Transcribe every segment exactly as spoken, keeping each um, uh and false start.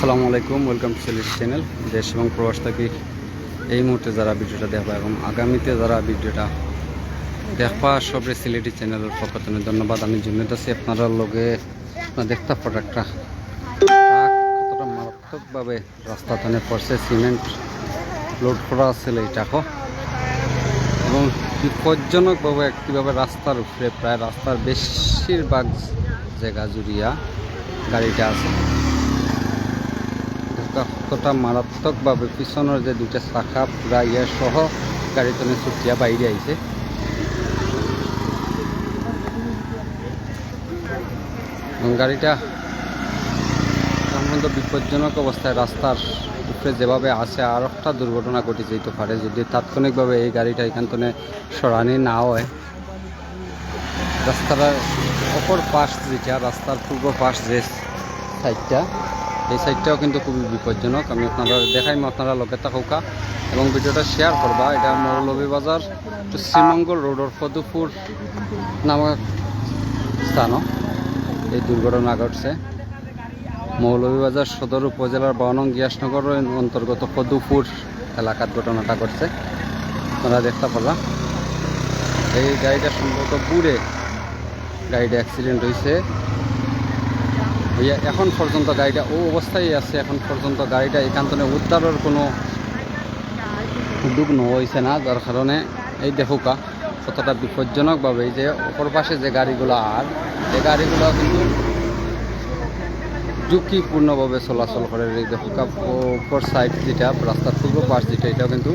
আসসালামু আলাইকুম, welcome to Sylheti চ্যানেল। দেশ এবং প্রবাস থাকি এই মুহূর্তে যারা ভিডিওটা দেখবা এবং আগামীতে যারা ভিডিওটা দেখবা, সবরে সিলেটি চ্যানেলর পক্ষ থেকে ধন্যবাদ। আমি জুনেদ আছি আপনারার লগে। আপনারা দেখতা পাররা একটা ট্রাক কতটা মারাত্মকভাবে রাস্তা তনে পড়ছে, সিমেন্ট লোড করা আছিল এইটাকো, এবং বিপজ্জনকভাবে কীভাবে রাস্তার উপরে, প্রায় রাস্তার বেশিরভাগ জায়গা জুড়িয়া গাড়িটা আছে। কতটা মারাত্মকভাবে পিছনের যে দুইটা চাকা পুরা ইয়ে সহ গাড়ি তনে ছুটিয়া বাইরে আইছে। এবং গাড়িটা এখন পর্যন্ত বিপজ্জনক অবস্থায় রাস্তার উপরে যেভাবে আছে, আর একটা দুর্ঘটনা ঘটে যেতে পারে যদি তাৎক্ষণিকভাবে এই গাড়িটা এখান থেকে সরানি না হয়। রাস্তার অপর পাশ যেটা, রাস্তার পূর্ব পাশ যে সাইডটা, এই সাইডটাও কিন্তু খুবই বিপজ্জনক। আমি আপনারা দেখাইমু, আপনারা লগে থাকউক্কা এবং ভিডিওটা শেয়ার করবা। এটা মৌলভীবাজার টু শ্রীমঙ্গল রোডর পদুপুর নামক স্থানও এই দুর্ঘটনা ঘটছে। মৌলভীবাজার সদর উপজেলার বারো নং গিয়াসনগর অন্তর্গত পদুপুর এলাকাত ঘটনাটা ঘটছে। আপনারা দেখতা পাররা, এই গাড়িটা সম্ভবত পুড়ে গাড়িটা অ্যাক্সিডেন্ট হইছে। হইয়া এখন পর্যন্ত গাড়িটা ও অবস্থায় আছে, এখন পর্যন্ত গাড়িটা এখান থেকে উদ্ধারের কোনো উদ্যোগ নেওয়া হইছে না, যার কারণে এই দেখউক্কা কতটা বিপজ্জনকভাবে এই যে অপর পাশে যে গাড়িগুলো, আর এই গাড়িগুলো কিন্তু ঝুঁকিপূর্ণভাবে চলাচল করে। এই দেখউক্কা অপর সাইড যেটা, রাস্তার পূর্ব পাশ যেটা, এটাও কিন্তু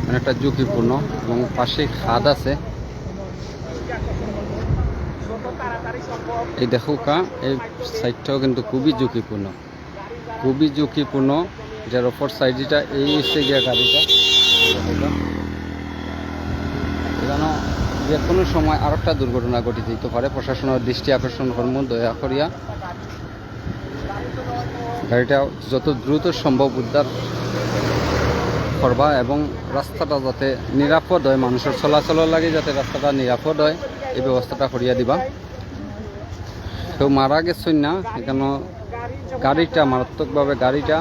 অনেকটা ঝুঁকিপূর্ণ এবং পাশেই খাদ আছে। এই দেখউক্কা, এই সাইডটাও কিন্তু খুবই ঝুঁকিপূর্ণ, খুবই ঝুঁকিপূর্ণ। এটার অপর সাইড যেটা, এই হচ্ছে গিয়া গাড়িটা, এই দেখউক্কা। এখানে যে কোনো সময় আরেকটা দুর্ঘটনা ঘটে যেতে পারে। প্রশাসনের দৃষ্টি আকর্ষণ করমু, দয়া করিয়া গাড়িটা যত দ্রুত সম্ভব উদ্ধার করবা এবং রাস্তাটা যাতে নিরাপদ হয়, মানুষের চলাচলের লাগি যাতে রাস্তাটা নিরাপদ হয়, এই ব্যবস্থাটা করিয়া দিবা। কেউ মারা গেছইন না, এখানে গাড়িটা মারাত্মকভাবে গাড়িটা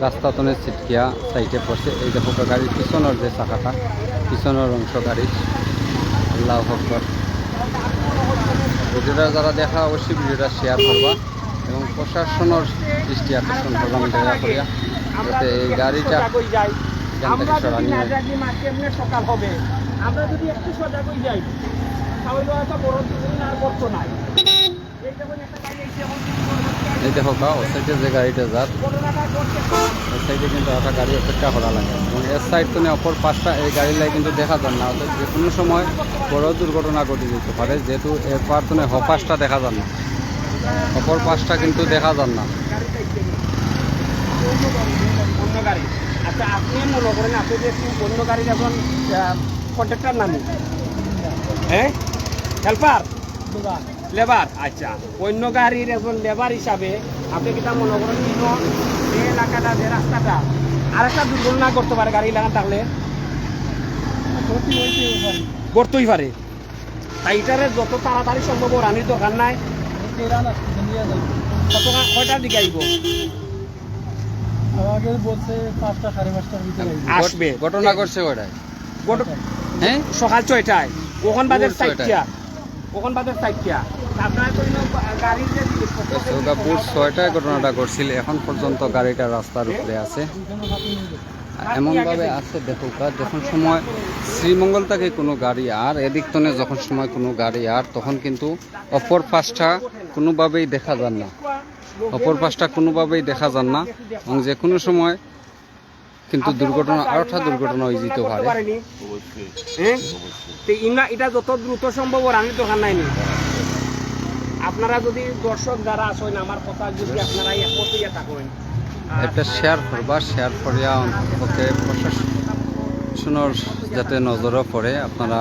রাস্তা তনে ছিটকিয়া সাইডে পড়ছে। এই দেখউক্কা গাড়ির পিছনের যে চাকাটা, পিছনের অংশ গাড়ির। আল্লাহু আকবার। ভিডিওটা যারা দেখা অবশ্যই ভিডিওটা শেয়ার করবা এবং প্রশাসনের দৃষ্টি আকর্ষণ করবা, আমি দয়া করিয়া, যাতে এই গাড়িটা এখান থেকে সরানি হয়। সকাল হবে, আমরা যদি একটু সজাগ হয়ে যাই, তাহলে হয়তো বড় দুর্ঘটনা আর ঘটতো না। এই দেখউক্কা, ও সাইডে যে গাড়িটা যার, ও সাইডে কিন্তু একটা গাড়ি অপেক্ষা করা লাগে এবং এর সাইড তনে অপর পাশটা এই গাড়ি লাই কিন্তু দেখা যার না। অর্থাৎ যে কোনো সময় বড় দুর্ঘটনা ঘটে যেতে পারে, যেহেতু এর পার তনে হ পাশটা দেখা যার না, অপর পাশটা কিন্তু দেখা যার না। অন্য গাড়ি। আচ্ছা, আপনি মনে করেন আপনি যে একটু অন্য গাড়ির এখন কন্ট্রাক্টর নামি, হ্যাঁ, হেল্পার, লেবার। আচ্ছা, অন্য গাড়ির একজন লেবার হিসাবে আপনি কিতা মনে করেন, কিন্তু যে এলাকাটা, যে রাস্তাটা, আর একটা দুর্ঘটনা ঘটতে পারে গাড়ি লাগান থাকলে? ঘটতেই পারে। তাই এটারে যত তাড়াতাড়ি সম্ভব ওরানির দরকার নাই। কত, কয়টার দিকে আইব? আমাদের বলছে পাঁচটা, সাড়ে পাঁচটার ভিতরে আইব। আসবে। ঘটনা ঘটছে কয়টায়? ঘট-, হ্যাঁ? সকাল ছয়টায়। ওখান বাজে ভোর ছয়টায়। চারটা। ওখান বাজে চারটা। আপনার তো ইনো গাড়ির যে জিনিসপত্র, ভোর ছয়টায় ঘটনাটা ঘটছিল। এখন পর্যন্ত গাড়িটা রাস্তার উপরে আছে। এমনভাবে আছে, দেখউক্কা, যখন সময় শ্রীমঙ্গল থেকে কোনো গাড়ি আর এদিক তনে যখন সময় কোনো গাড়ি আর, তখন কিন্তু অপর পাশটা কোনোভাবেই দেখা যার না, অপর পাশটা কোনোভাবেই দেখা যার না এবং যে কোনো সময় কিন্তু দুর্ঘটনা, আরেকটা দুর্ঘটনা হয়ে যেতে পারে। হ্যাঁ? তো ইমরা এটা যত দ্রুত সম্ভব ওরানির দরকার নাই নি? আপনারা যদি দর্শক যারা আছেন, আমার কথা যদি আপনারা একমত হইয়া থাকেন, একটা শেয়ার করবা, শেয়ার করিয়া অন্ততপক্ষে প্রশাসনের যাতে নজরও পড়ে। আপনারা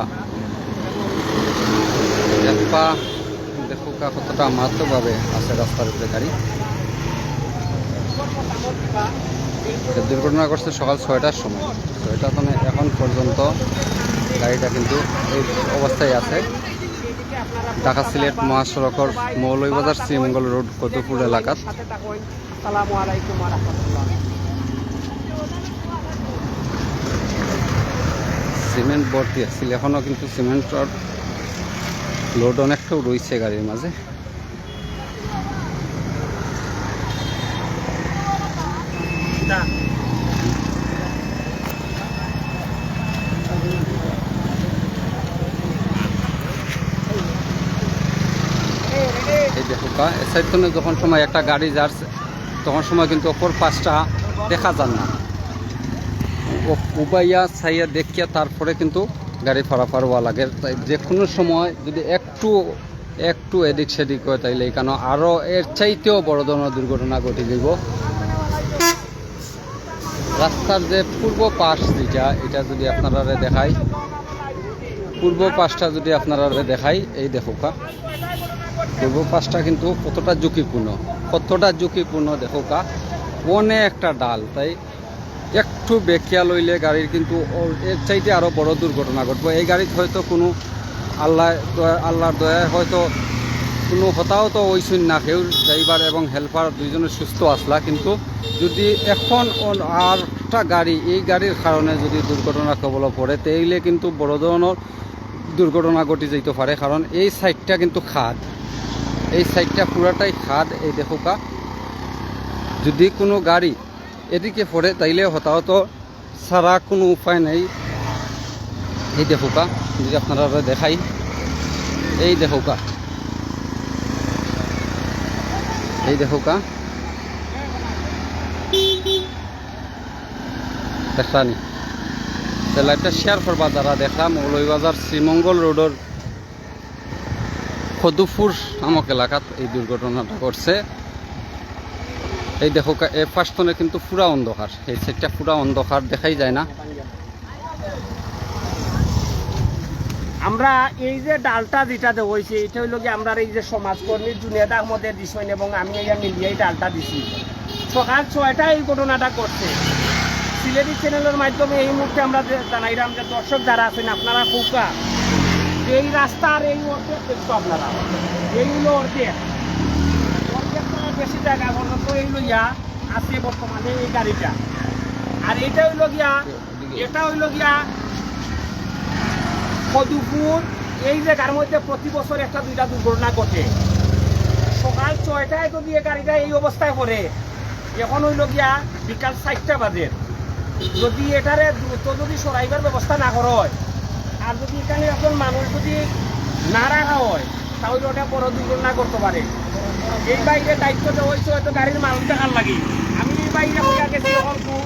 দেখবা, দেখউক্কা কতটা মারাত্মকভাবে আছে রাস্তার উপরে গাড়ি। তো দুর্ঘটনা ঘটছে সকাল ছয়টার সময়, ছয়টা তনে এখন পর্যন্ত গাড়িটা কিন্তু এই অবস্থায় আছে। ঢাকা সিলেট মহাসড়কর মৌলভীবাজার শ্রীমঙ্গল রোড কদুপুর এলাকাত। আসসালামু আলাইকুম ওয়া রাহমাতুল্লাহ। সিমেন্ট ভর্তি আছিল, এখনো কিন্তু সিমেন্টর লোড অনেকটাও রইছে গাড়ির মাঝে। এই দেখউক্কা, এ সাইড তনে যখন সময় একটা গাড়ি যার, তখন সময় কিন্তু অপর পাশটা দেখা যার না। ও উবাইয়া চাইয়া দেখিয়া তারপরে কিন্তু গাড়ি ফারাফার অওয়া লাগে। তাই যে কোনো সময় যদি একটু, একটু এদিক সেদিক হয়, তাইলে এখানো আরও এর চাইতেও বড় ধরনের দুর্ঘটনা ঘটি যাইব। রাস্তার যে পূর্ব পাশ যেটা, এটা যদি আপনারারে দেখাই, পূর্ব পাশটা যদি আপনারারে দেখাই, এই দেখউক্কা, পূর্ব পাশটা কিন্তু কতটা ঝুঁকিপূর্ণ, কতটা ঝুঁকিপূর্ণ দেখউক্কা, অনেক একটা ডাল। তাই একটু বেখেয়াল অইলে গাড়ির কিন্তু ও-, এর চাইতে আরও বড় দুর্ঘটনা ঘটবো। এই গাড়িত হয়তো কোনো আল্লাহ দয়া, আল্লাহর দয়ায় হয়তো কোনো হতাহত অইছইন না কেউ, ড্রাইভার এবং হেল্পার দুইজনে সুস্থ আছলা। কিন্তু যদি এখন অন-, আর একটা গাড়ি, এই গাড়ির কারণে যদি দুর্ঘটনার কবলে পড়ে, তাইলে কিন্তু বড় ধরনের দুর্ঘটনা ঘটি যাইতে পারে। কারণ এই সাইডটা কিন্তু খাদ, এই সাইডটা পুরাটাই খাদ। এই দেখউক্কা, যদি কোনো গাড়ি এদিকে পড়ে, তাইলে হতাহত ছাড়া কোনো উপায় নাই। এই দেখউক্কা, যদি আপনারারে দেখাই, এই দেখউক্কা, এই দেখউক্কা, দেখছানি? তো live-টা share করবা যারা দেখরা। মৌলভীবাজার শ্রীমঙ্গল রোডর কদুপুর নামক এলাকাত এই দুর্ঘটনাটা ঘটছে। এই দেখউক্কা, এ পাশ তনে কিন্তু পুরা অন্ধকার, এই সাইডটা পুরা অন্ধকার, দেখাই যায় না। আমরা এই যে ডালটা যেটা দেওয়া হয়েছে, এটা হইল কি, আমরা এই যে সমাজকর্মী জুনেদ আহমদের দিশন এবং আমি এই মিলিয়ে এই ডালটা দিছি। সকাল ছয়টায় এই ঘটনাটা ঘটছে। সিলেটি চ্যানেলের মাধ্যমে এই মুহূর্তে আমরা যে জানাইলাম যে দর্শক যারা আছেন, আপনারা কউক্কা, এই রাস্তার এই অর্ধেক দেখছো আপনারা, এই হইল অর্ধেক, অর্ধেক তো বেশি জায়গা পর্যন্ত এই লইয়া আছে বর্তমানে এই গাড়িটা। আর এটা হইল গিয়া, এটা হইল গিয়া কদুপুর। এই জায়গার মধ্যে প্রতি বছর একটা দুইটা দুর্ঘটনা ঘটে। সকাল ছয়টায় যদি এই গাড়িটা এই অবস্থায় পড়ে, এখন হইল গিয়া বিকাল চারটা বাজে। যদি এটারে দ্রুত যদি সরাইবার ব্যবস্থা না করা হয়, আর যদি এখানে একজন মানুষ যদি না রাখা হয়, তাহলে ওটা বড় দুর্ঘটনা করতে পারে। এই বাইরে দায়িত্ব দেওয়া হয়েছে হয়তো গাড়ির মালিক দেখার লাগি। আমি এই বাইরে হইয়া গেছি এখন খুব,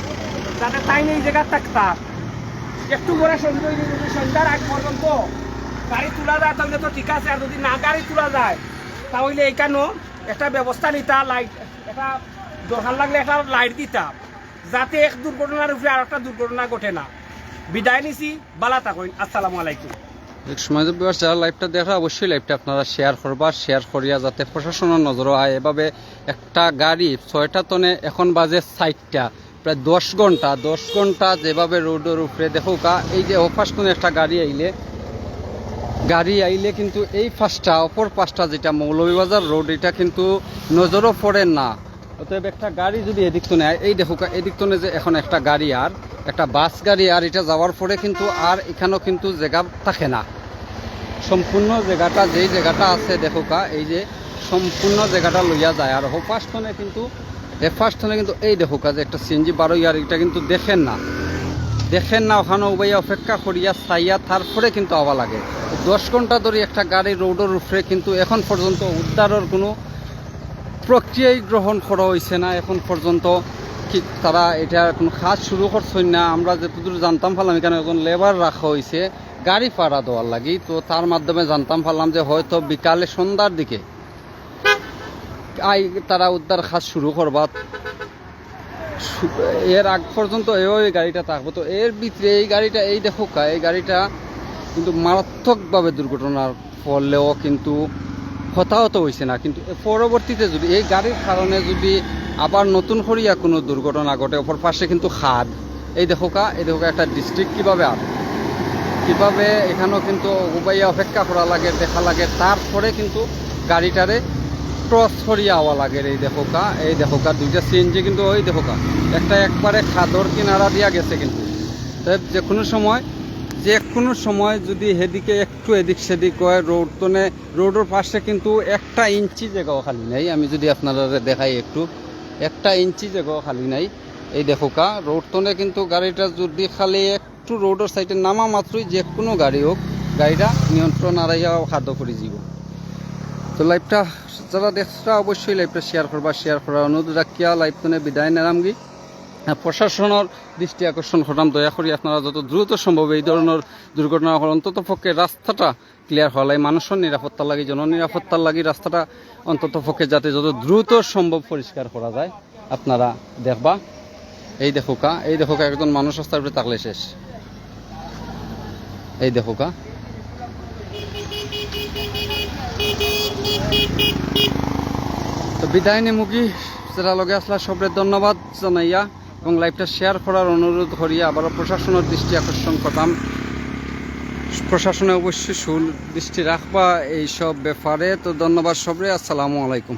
যাতে তাই এই জায়গা থাকতা। একটু পরে সন্ধ্যা হইলে যদি সন্ধ্যার আগ পর্যন্ত গাড়ি তোলা যায়, তাহলে তো ঠিক আছে। আর যদি না গাড়ি তোলা যায়, তাহলে এখানেও একটা ব্যবস্থা নিতা, লাইট, একটা দরকার লাগলে একটা লাইট দিতা, যাতে এক দুর্ঘটনার উপরে আর একটা দুর্ঘটনা ঘটে না। বিদায় নিছি, বালা থাকইন, আসসালামু আলাইকুম। এক সময় তো viewers যারা live-টা দেখরা, অবশ্যই live-টা আপনারা share করবা, share করিয়া যাতে প্রশাসনের নজরও আয়। এভাবে একটা গাড়ি ছয়টা তনে এখন বাজে চারটা, প্রায় দশ ঘন্টা, দশ ঘন্টা যেভাবে রোডর উপরে দেখউক্কা, এই যে ও পাশ তনে একটা গাড়ি আইলে, গাড়ি আইলে কিন্তু এই পাশটা, অপর পাশটা যেটা মৌলভীবাজার রোড, এটা কিন্তু নজরও পড়ে না। অতএব একটা গাড়ি যদি এদিক তনে আয়, এই দেখউক্কা, এদিক তনে যে এখন একটা গাড়ি আর একটা বাস গাড়ি আর এটা যাওয়ার পরে কিন্তু আর এখানেও কিন্তু জায়গা থাকে না। সম্পূর্ণ জায়গাটা, যেই জায়গাটা আছে দেখউক্কা, এই যে সম্পূর্ণ জায়গাটা লইয়া যায়। আর ও পাশ তনে কিন্তু, এ পাশ তনে কিন্তু এই দেখউক্কা যে একটা সিএনজি বারো ইয়ার, এটা কিন্তু দেখের না, দেখের না, ওখানে উবাইয়া অপেক্ষা করিয়া চাইয়া তারপরে কিন্তু আওয়া লাগে। দশ ঘন্টা ধরে একটা গাড়ি রোডর উপরে কিন্তু এখন পর্যন্ত উদ্ধারর কোনো প্রক্রিয়াই গ্রহণ করা হইছে না এখন পর্যন্ত। কি তারা এটা কোনো কাজ শুরু করছইন না। আমরা যতদূর জানতাম পারলাম, এখানে একজন লেবার রাখা হইছে গাড়ি ভাড়া দেওয়ার লাগি, তো তার মাধ্যমে জানতাম পারলাম যে হয়তো বিকালে সন্ধ্যার দিকে আই তারা উদ্ধার কাজ শুরু করবা। শু-, এর আগ পর্যন্ত এভাবে গাড়িটা থাকবো। তো এর ভিতরে এই গাড়িটা, এই দেখউক্কা, এই গাড়িটা কিন্তু মারাত্মকভাবে দুর্ঘটনার ফলেও কিন্তু হতাহত হইছে না, কিন্তু পরবর্তীতে যদি এই গাড়ির কারণে যদি আবার নতুন করিয়া কোনো দুর্ঘটনা ঘটে, অপর পাশে কিন্তু খাদ, এই দেখউক্কা, এই দেখউক্কা একটা ডিস্ট্রিক্ট কিভাবে আর কিভাবে এখানেও কিন্তু উবাইয়া অপেক্ষা করা লাগে, দেখা লাগে, তারপরে কিন্তু গাড়িটারে ক্রস করিয়া আওয়া লাগে। এই দেখোকা, এই দেখোকা, দুইটা সিএনজি কিন্তু ওই দেখোকা, একটা একবারে খাদর কিনারা দিয়া গেছে কিন্তু। তাই যে কোনো সময়, যে কোনো সময় যদি হেদিকে একটু এদিক সেদিক হয়, রোড তনে, রোডর পাশে কিন্তু একটা ইঞ্চি জায়গাও খালি নাই। আমি যদি আপনারা দেখাই একটু, একটা ইঞ্চি জায়গাও খালি নাই। এই দেখোকা, রোড তনে কিন্তু গাড়িটা যদি খালি একটু রোডর সাইডে নামা মাত্রই যে কোনো গাড়ি হোক, গাড়িটা নিয়ন্ত্রণ হারাইয়া খাদো পড়ি যাব। তো লাইভটা যারা দেখরা অবশ্যই লাইভটা শেয়ার করবা, শেয়ার করার অনুরোধ রাখিয়া লাইভ তনে বিদায় নেরামগি। আর প্রশাসনর দৃষ্টি আকর্ষণ করলাম, দয়া করি আপনারা যত দ্রুত সম্ভব এই ধরনের দুর্ঘটনা অন্তত পক্ষে রাস্তাটা ক্লিয়ার করা লাগে, মানুষর নিরাপত্তার লাগি, জননিরাপত্তার লাগি রাস্তাটা অন্তত পক্ষে যাতে যত দ্রুত সম্ভব পরিষ্কার করা যায়, আপনারা দেখবা। এই দেখোকা, এই দেখোকা, একজন মানুষ রাস্তার উপরে থাকলে শেষ। এই দেখোকা, তো বিদায় নিমুগি। যারা লগে আসলা সবরে ধন্যবাদ জানাইয়া এবং লাইভটা শেয়ার করার অনুরোধ করিয়া আবারও প্রশাসনের দৃষ্টি আকর্ষণ করতাম, প্রশাসনে অবশ্যই সুদৃষ্টি রাখবা এই সব ব্যাপারে। তো ধন্যবাদ সবরে, আসসালামু আলাইকুম।